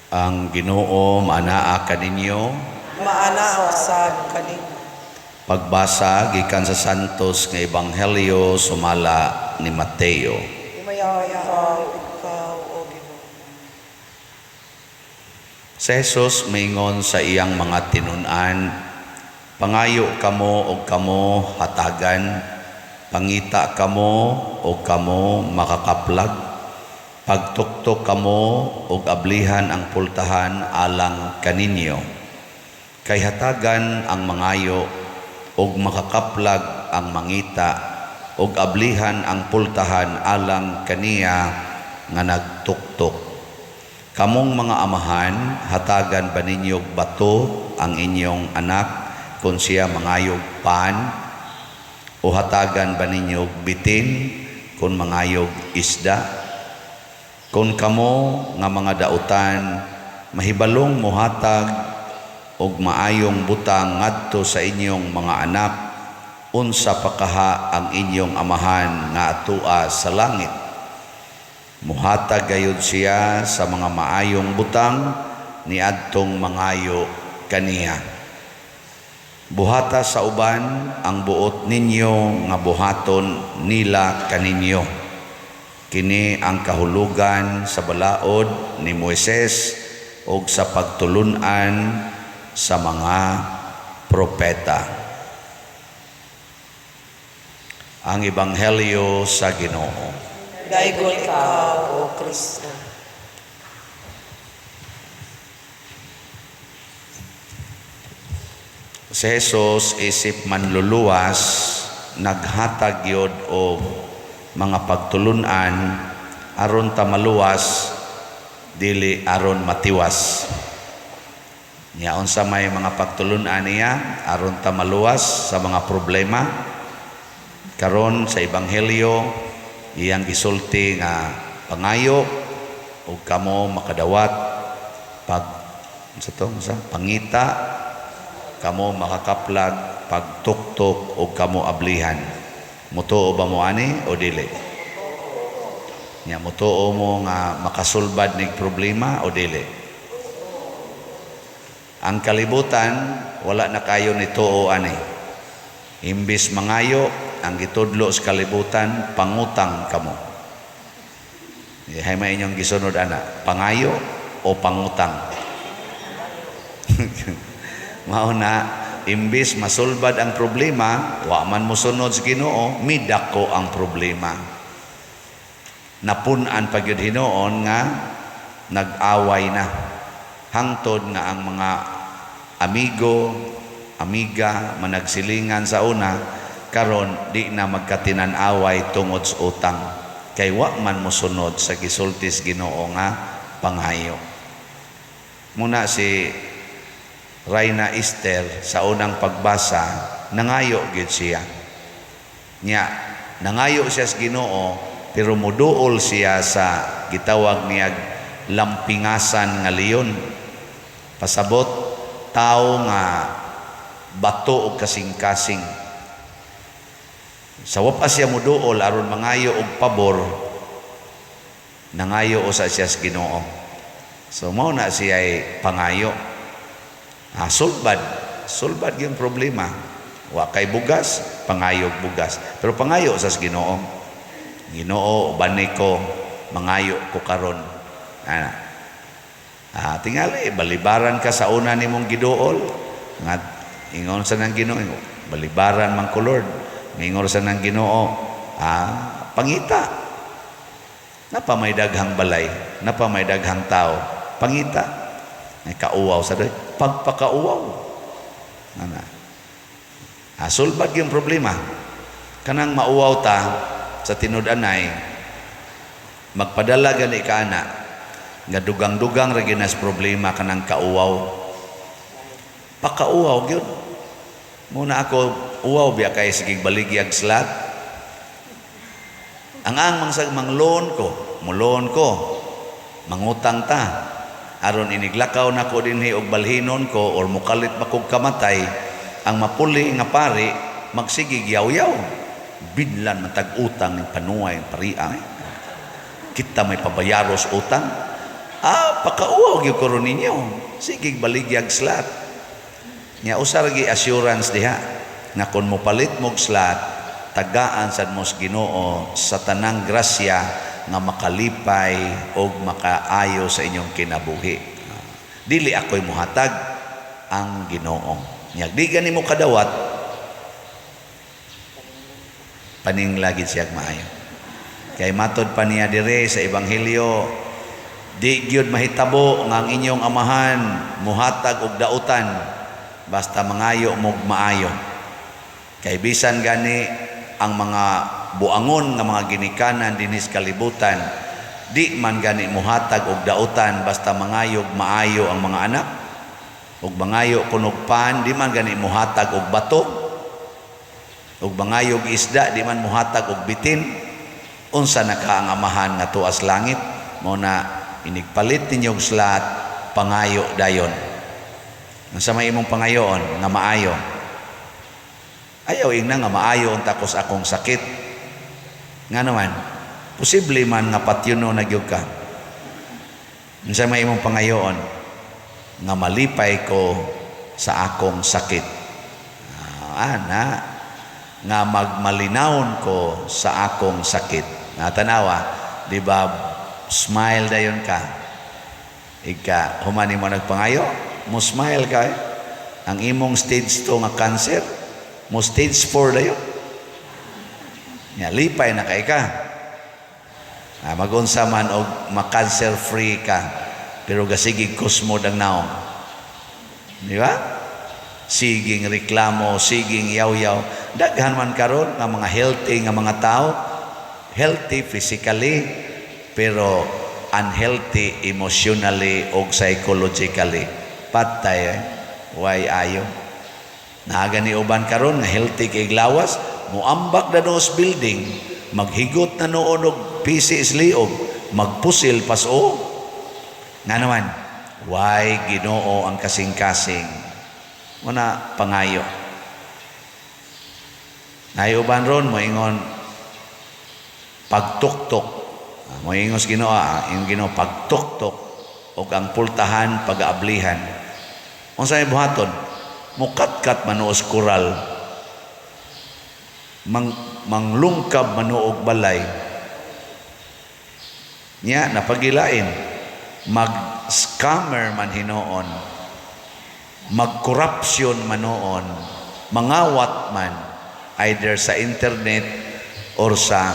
Ang Ginoo maanaa kaninyo. Maanaa usab kaninyo. Pagbasa gikan sa Santos nga Ebanghelyo sumala ni Mateo. Himayaw ikaw, O Ginoo. Si Jesus miingon sa iyang mga tinun-an, "Pangayo kamo og kamo hatagan, pangita kamo og kamo makakaplag, pagtuktok kamo og ablihan ang pultahan alang kaninyo. Kay hatagan ang mangayo og makakaplag ang mangita og ablihan ang pultahan alang kaniya nga nagtuktok. Kamong mga amahan, hatagan ba ninyo og bato ang inyong anak kung siya mangayog pan? O hatagan ba ninyo og bitin kung mangayog isda? Kung kamo nga mga dautan mahibalong mohatag og maayong butang ngadto sa inyong mga anak, unsa pa kaha ang inyong Amahan nga atua sa langit? Muhatag gayud siya sa mga maayong butang niadtong mangayo kaniya. Buhata sa uban ang buot ninyo nga buhaton nila kaninyo. Kini ang kahulugan sa balaod ni Moises ug sa pagtulun-an sa mga propeta." Ang Ebanghelyo sa Ginoo. Daygon ikaw, O Kristo. Si Jesus isip manluluwas, naghatag yod og mga pagtulun-an aron ta maluwas, dili aron matiwas. Nya unsa may mga pagtulun-an niya aron ta maluwas sa mga problema? Karon sa Ebanghelyo, iyang gisulti nga pangayo ug kamo makadawat, pag sa to sa pangita kamo makakaplag, pagtuktok ug kamo ablihan. Mutuo ba mo ani o dili? Nya mutuo mo nga makasulbad nig problema o dili? Ang kalibutan wala na kayo ni tuo ani. Imbis mangayo, ang gitudlo sa kalibutan, pangutang kamo. Hay may inyong gisunod ana, pangayo o pangutang? Mao na imbis masulbad ang problema, wa man mosunod sa Ginoo, midako ang problema. Napun-an pa gyud hinuon nga nag-away na. Hangtod nga ang mga amigo, amiga, managsilingan sa una, karon di na magkatinan-away tungod sa utang. Kay wa man mosunod sa gisulti sa Ginoo nga pangayo. Muna si Reyna Esther sa unang pagbasa, nangayo gyud siya. Nya nangayo siya sa Ginoo, pero muduol siya sa gitawag niya lampingasan nga leon. Pasabot, tao nga bato og kasing-kasing. Sa wa pa siya muduol aron mangayo og pabor, nangayo usa siya sa Ginoo. So mao na siya ay pangayo. Sulbad, sulbad yung problema. Wa kay bugas, pangayog bugas. Pero pangayo sa Ginoo. "Ginoo, ubani ko, mangayo ko karon." Ana. Tingali balibaran ka sa una nimong giduol. Nga ingon sa nang Ginoo, "Balibaran man ko, Lord." Mingon sa nang Ginoo, "Pangita. Napa may daghang balay, napa may daghang tao. Pangita." Ay, kauwaw sa doy. Pagpakauwaw. Ana. Sulbad yung problema. Kanang mauwaw ta sa tinud-anay, magpadala gani ka ana nga dugang-dugang ra gyud nas problema kanang kauwaw. Pakauwaw gyud. Muna ako uwaw biya kay sige baligyag slat. Ang mangsag mangloan ko, muloan ko, mangutang ta. Aron iniglakaw nako dinhi og balhinon ko or mukalit ba kog kamatay, ang mapuli nga pari magsigig yaw-yaw. Binlan man tag utang ning panuay paria. Eh. Kita may pabayaros utang. Pakauwaw gyud ko ron ninyo. Sige, baligyag slot. Nya usa ra gyud assurance diha nga kon mopalit mog slot, tagaan sad mo sa Ginoo sa tanang grasya nga makalipay og makaayo sa inyong kinabuhi. Dili ako'y muhatag, ang Ginoo. Nya di gani mo kadawat, paningla gid siyag maayo. Kay matod pa niya dire sa Ebanghelyo, di gyud mahitabo nga ang inyong amahan muhatag og dautan basta mangayo mog maayo. Kay bisan gani ang mga buangon nga mga ginikanan dinhi sa kalibutan, di man gani muhatag og dautan basta mangayog maayo ang mga anak. Ug mangayo kunog pan, di man gani muhatag og bato. Ug mangayog isda, di man muhatag og bitin. Unsa na ka ang amahan nga tuas langit? Mao na inigpalit ninyo og slot, pangayo dayon. Unsa may imong pangayoon nga maayo? Ayaw ingna nga maayo unta ko sa akong sakit. Nga naman, posible man nga patyuno na gyud ka. Unsa may imong pangayoon? Nga malipay ko sa akong sakit. Ana, nga magmalinawon ko sa akong sakit. Nga tanawa, di ba, smile dayon ka. Ika, humani mo nagpangayo, mo smile ka eh. Ang imong stage 2 nga cancer, mo stage 4 dayon. Nya, lipay na kay ka. Magunsa man og ma-cancer free ka, pero gasigig kusmod ang naong. Di ba? Siging reklamo, siging yaw-yaw. Daghan man karon nga mga healthy nga mga tao, healthy physically, pero unhealthy emotionally o psychologically. Patay eh. Why ayo? Naga ni uban karon nga healthy kay lawas, muambak na noos building, maghigot na noon og PC liog, magpusil paso. Nga naman, why Ginoo ang kasing-kasing? Muna pangayo. Naay uban ron moingon pagtuktok. Moingon sa Ginoo, ingon Ginoo pagtuktok og ang pultahan pag-aablihan. Unsa may buhaton? Mukatkat manuos koral. Manglungkab manuog balay. Nya napagilain, mag-scammer man hinuon, mag-corruption man noon, mangawat man, either sa internet or sa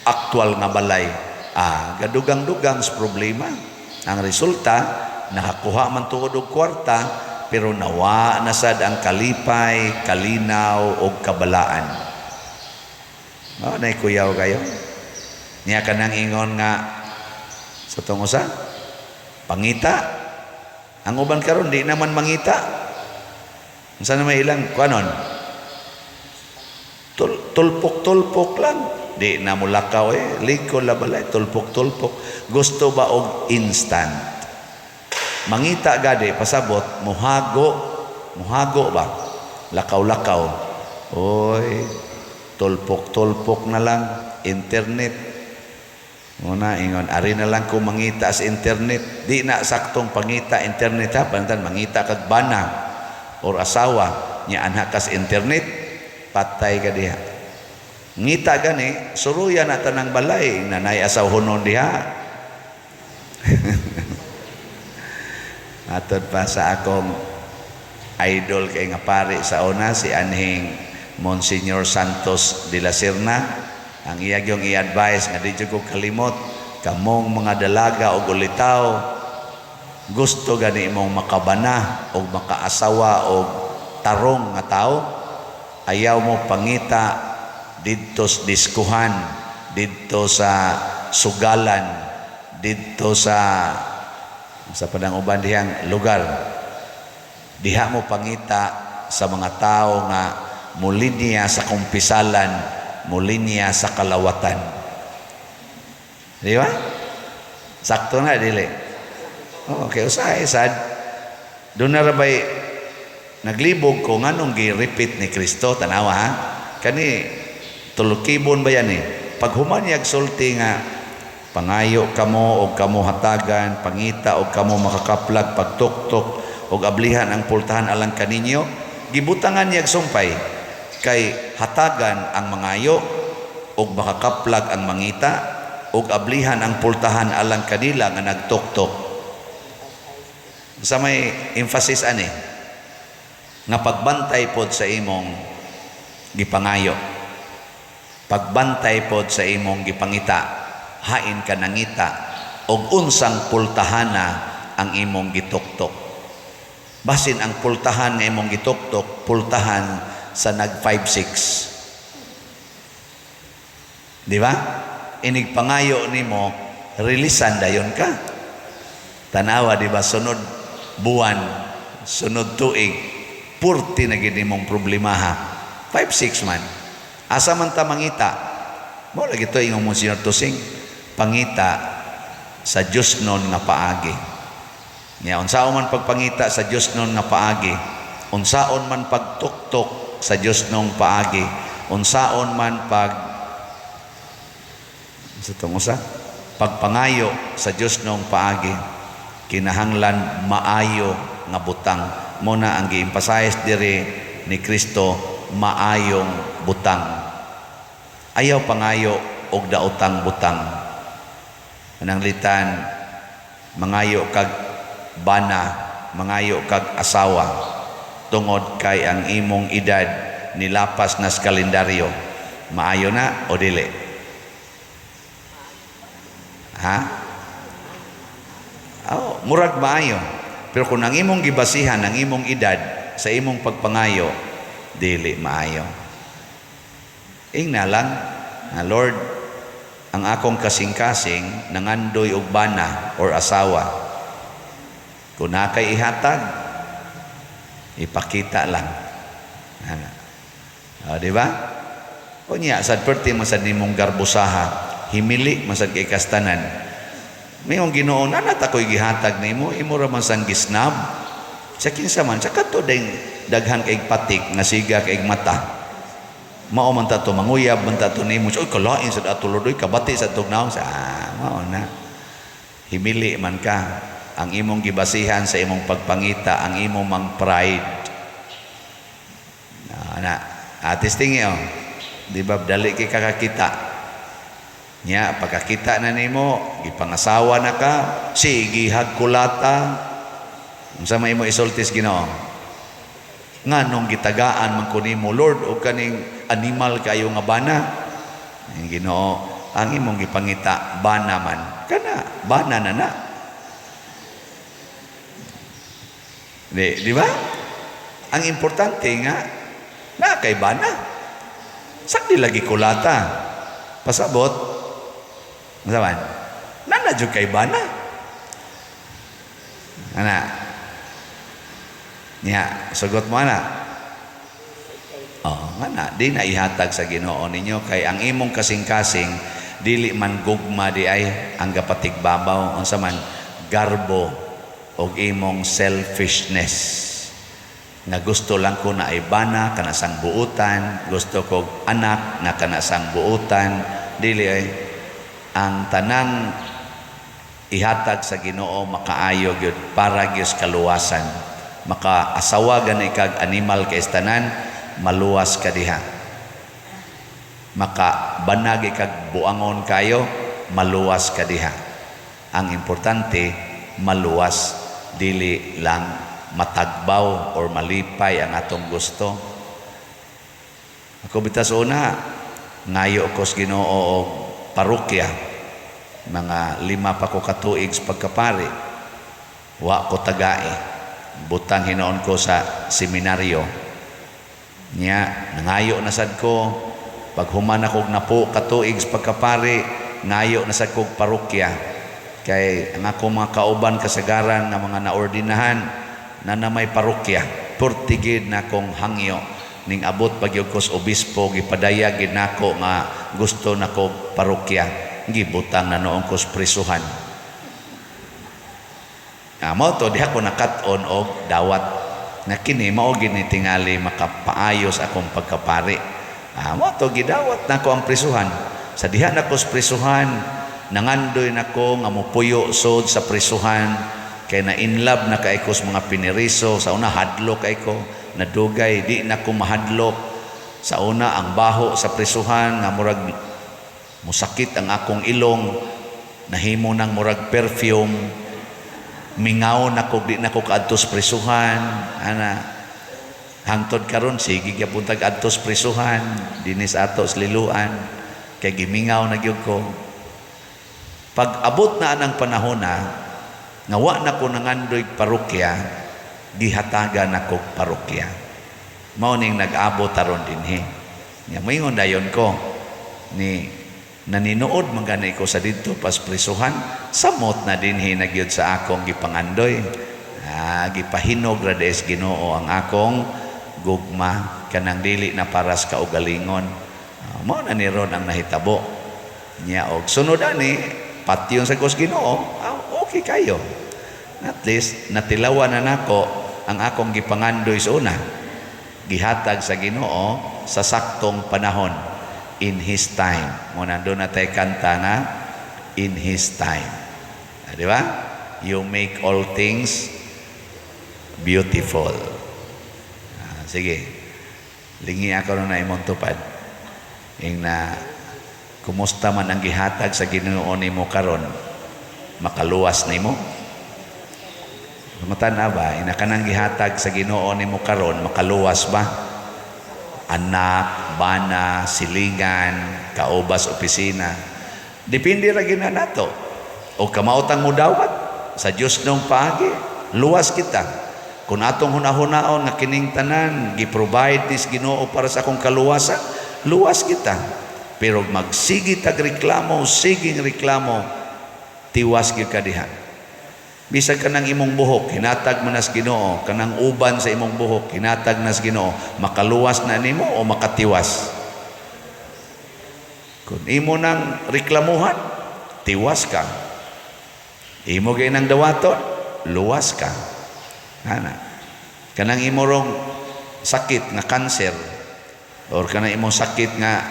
actual nga balay. Gadugang-dugang sa problema. Ang resulta, nakakuha man tuod og kwarta, pero nawa na sad ang kalipay, kalinaw og kabalaan. Mao nay kuyaw kayo. Niya kanang ingon nga sa tong usa, pangita. Ang uban karon di naman mangita. Unsa na may ilang kuanon? Tulpok-tulpok lang. Di na mulakaw eh. Liko la balay, tulpok-tulpok. Gusto ba og instant? Mangita gadi, pasabot, muhago. Muhago ba? Lakaw-lakaw. Oy, tulpok-tulpok na lang. Internet. Muna, ingon, ari na lang ko mangita sa internet. Di na saktong pangita internet ha. Pantan, mangita kag bana or asawa. Nya anha kas internet, patay ka diha. Ngita gani, suruya na tanang balay, nanay asaw hunon diha. Atod pa sa akong idol kay nga pare sa una, si anhing Monsignor Santos de la Serna. Ang iya gyung i-advise nga di jud ko kalimot, kamong mga dalaga og ulitaw, gusto gani imong makabana og makaasawa og tarong nga tao, ayaw mo pangita didto sa diskuhan, didto sa sugalan, didto sa padang uban dihang lugar. Diha mo pangita sa mga tao nga mulinya sa kumpisalan, mulinya sa kalawatan. Di ba? Sakto na, dili. Oh, okay, usahay sad. Doon na rabay naglibog ko nganong gi-repeat ni Kristo, tanawa ha. Kani tulukibon ba yan eh? Pag human niyag sulti nga Pangayo kamo og kamo hatagan, pangita og kamo makakaplag, pagtuktok og ablihan ang pultahan alang kaninyo. Gibutangan niya sumpay kay hatagan ang mangayo og makakaplag ang mangita og ablihan ang pultahan alang kanila nga nagtuktok. Sa may emphasis ani nga pagbantay pod sa imong gipangayo, pagbantay pod sa imong gipangita, hain ka nangita og unsang pultahana ang imong gituktok. Basin ang pultahan nga imong gituktok, pultahan sa nag 5-6, di ba? Inig pangayo nimo, releasean dayon ka. Tanawa, di ba, sunod buwan, sunod tuig, purti na gid nimong problemaha. 5-6 man. Asa man ta mangita? Mo lagi to ingon mo Senyor Tusing, pangita sa Dios non nga paagi. Nya unsaon man pagpangita sa Dios non nga paagi, unsaon man pagtuktok sa Dios nong paagi, unsaon man pag sa tong usa, pagpangayo sa Dios nong paagi, kinahanglan maayo nga butang. Mo na ang gi-emphasize diri ni Kristo, maayong butang. Ayaw pangayo og daotang butang. Pananglitan mangayo kag bana, mangayo kag asawa tungod kay ang imong edad nilapas na sa kalendaryo, maayo na o dili? Ha? Oh, murag maayo. Pero kung ang imong gibasihan ang imong edad sa imong pagpangayo, dili maayo. Ingna lang nga, "Lord, ang akong kasing-kasing nangandoy og bana or asawa. Kung naa kay ihatag, ipakita lang." Ana. O, di ba? Unya, sad perti man sad nimong garbosaha, himili man sad kay kastanan. Mayong Ginoo, naa ta ko'y gihatag nimo, imo ra man sang gisnab. Sa kinsa man, sa kadto ding daghan kay patik nga siga kay mata. Mao man ta to, manguyab man ta to nimo. Oy, kalain sa ato, Lord, oy, kabati sa tugnaw sa mao na. Himili man ka, ang imong gibasihan sa imong pagpangita ang imong mang pride. Na, na atis tingi oh. Di ba dali kay kakakita? Nya pagkakita na nimo, gipangasawa na ka, sige hagkulata. Unsa may imo isultis Ginoo? Nganong gitagaan man ko nimo, Lord, og kaning animal kayo nga bana? Ang Ginoo, ang imong gipangita bana man. Kana bana na na. Di ba? Ang importante nga na kay bana. Sakdi lagi kulata. Pasabot. Unsa man? Nana jud kay bana. Ana. Nya, sugot mo ana. Oh, nga na, di na ihatag sa Ginoo ninyo kay ang imong kasing-kasing dili man gugma di ay ang gapatigbabaw, unsa man, garbo og imong selfishness nga gusto lang ko na ibana kana sang buutan, gusto ko anak na kana sang buutan. Dili ay ang tanang ihatag sa Ginoo makaayo gyud para gyud sa kaluwasan. Makaasawa gani kag animal kay tanan, maluwas ka diha. Makabanag kag buangon kayo, maluwas ka diha. Ang importante maluwas, dili lang matagbaw or malipay ang atong gusto. Ako bitas una ngayo ko sa Ginoo og parokya. Mga 5 pa ko katuig sa pagkapari, wa ko tagae. Butang hinoon ko sa seminaryo. Nya nangayo na sad ko. Paghuman ako og napo katuig sa pagkapari, ngayo na sad kog parokya kay ang akong mga kauban kasagaran nga mga naordinahan na na may parokya. Purtigid na akong hangyo. Ning abot pag ko sa obispo, gipadayag gid nako nga gusto nako parokya. Gibutang na noon ko sa prisuhan. Mao to diha ko nakat-on og dawat na kini mao gid ni tingali makapaayos akong pagkapari. Mao to gidawat nako ang prisuhan. Sa diha nako sa prisuhan, Nangandoy nako nga mopuyo sod sa prisuhan kay na in love na kay ko sa mga piniriso. Sa una hadlok kay ko, nadugay di na ko mahadlok. Sa una ang baho sa prisuhan nga murag musakit ang akong ilong, nahimo nang murag perfume. Mingaw na ko, di na ko kaadto sa prisuhan ana. Hangtod karon sige gyapon tag adto sa prisuhan dinhi sa ato sa Liloan kay gimingaw na gyud ko. Pag abot na anang panahon na nga wa na ko nangandoy parokya, gihatagan ako parokya. Mao ning nag-abot aron dinhi. Nya moingon dayon ko ni naninood man gani ko sa didto pas prisuhan, samot na dinhi na gyud sa akong gipangandoy. Ah, gipahinog ra des Ginoo ang akong gugma kanang dili na paras kaugalingon. Ah, mao na ni ron ang nahitabo. Nya og sunod ani patyon sa kos Ginoo, ah, okay kayo. At least natilawan na nako ang akong gipangandoy sa una. Gihatag sa Ginoo sa saktong panahon, in His time. Mo nandun na tayo kanta nga "In His Time". Ah, di ba? You make all things beautiful. Ah, sige. Lingi ako na imong tupad. Ing na kumusta man ang gihatag sa Ginoo nimo karon, makaluwas nimo? Pangutan-a ba, ina kanang gihatag sa Ginoo nimo karon, makaluwas ba? Anak, bana, silingan, kaubas opisina. Depende ra gyud na nato. O kamaotang mudawat sa Dios nung paagi, luwas kita. Kung atong hunahunaon nga kining tanan gi-provide nis Ginoo para sa akong kaluwasan, luwas kita. Pero magsige tag reklamo, siging reklamo, tiwas gyud ka diha. Bisag kanang imong buhok, hinatag man nas Ginoo, kanang uban sa imong buhok, hinatag nas Ginoo, makaluwas na nimo o makatiwas? Kung imo nang reklamuhan, tiwas ka. Imo gay nang dawaton, luwas ka. Ana. Kanang imo rong sakit nga cancer or kanang imong sakit nga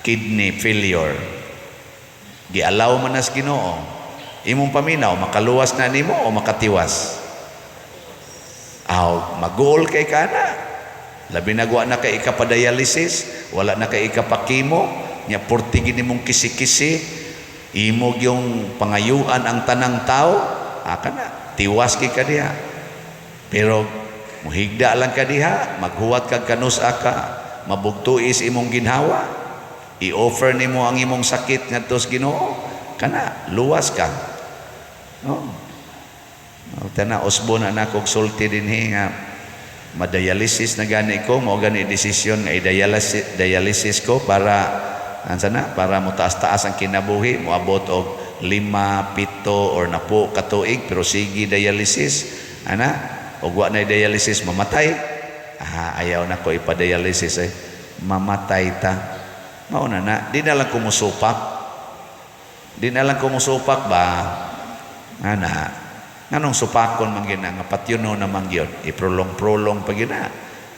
kidney failure, gialaw man nas Ginoo. Imong paminaw, makaluwas na nimo o makatiwas? Aw, maguol kay kana. Labi na wa na kay ikapadialysis, wala na kay ikapakimo, nya purti gini mong kisi-kisi, imo yung pangayuan ang tanang tao, ah, kana, tiwas kay ka diha. Pero muhigda lang ka diha, maghuwat kag kanus-a ka, mabugtuis imong ginhawa, i-offer nimo ang imong sakit ngadto sa Ginoo, kana luwas ka. No. Oh, tana usbo na nako og sulti dinhi nga madialysis na gani ko, mao gani desisyon nga i-dialysis dialysis ko para ansa na, para mo taas-taas ang kinabuhi, moabot og 5, 7 or 10 ka tuig, pero sige dialysis ana. Og wa na dialysis, mamatay. Ah, ayaw na ko ipa-dialysis eh, mamatay ta. Mao na na, di na lang ko musupak, di na lang ko musupak ba ana. Nganong supakon man gyud na nga patyuno naman gyud, i-prolong-prolong pa gyud na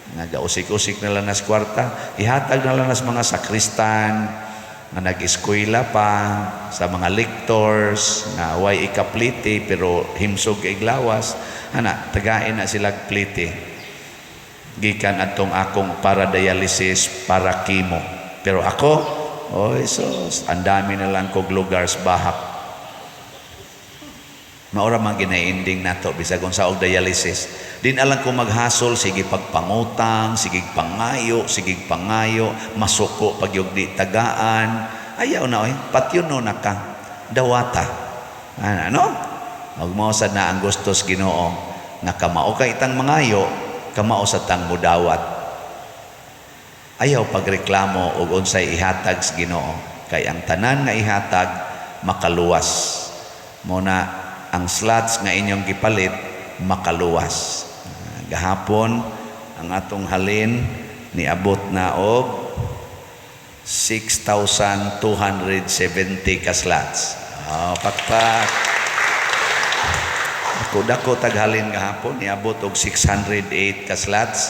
nga gausik-usik na lang nas kwarta, ihatag na lang nas mga sakristan nga nag-eskwela pa, sa mga lectors nga way ikaplite pero himsog kay glawas ana, tagain na sila plite gikan atong akong para dialysis, para chemo. Pero ako, oy sus, ang dami na lang kog lugar sa bahak. Maura man ginainding nato bisag unsa og dialysis. Din alang ko maghasol, sige pagpangutang, sige pangayo, sige pangayo, masuko pag di tagaan. Ayaw na oy, patyon no na ka. Dawata. Ano? Magmao sad na ang gustos Ginoo nga kamao kay itang mangayo, kamao sa tang mudawat. Ayaw pagreklamo og unsay ihatag sa Ginoo kay ang tanan nga ihatag makaluwas. Mo na ang slots nga inyong gipalit makaluwas. Gahapon ang atong halin niabot na og 6,270 ka slots. Oh, pakpak. Ako dako taghalin gahapon, niabot og 608 ka slots.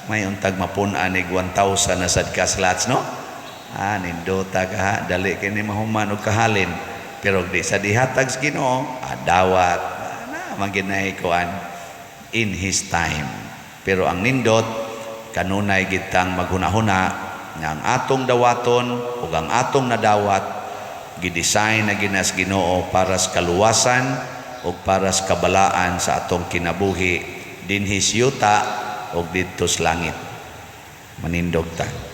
May untag mapun-an ig 1,000 na sad ka slots, no? Ah, nindota ka ha, dali kini mahuman og kahalin. Pero di sa dihatag sa Ginoo, dawat na maginay kuan in His time. Pero ang nindot, kanunay gitang maghunahuna nga ang atong dawaton ug ang atong nadawat, gidesign na ginas Ginoo para sa kaluwasan ug para sa kabalaan sa atong kinabuhi dinhi sa yuta ug didto sa langit. Manindog ta.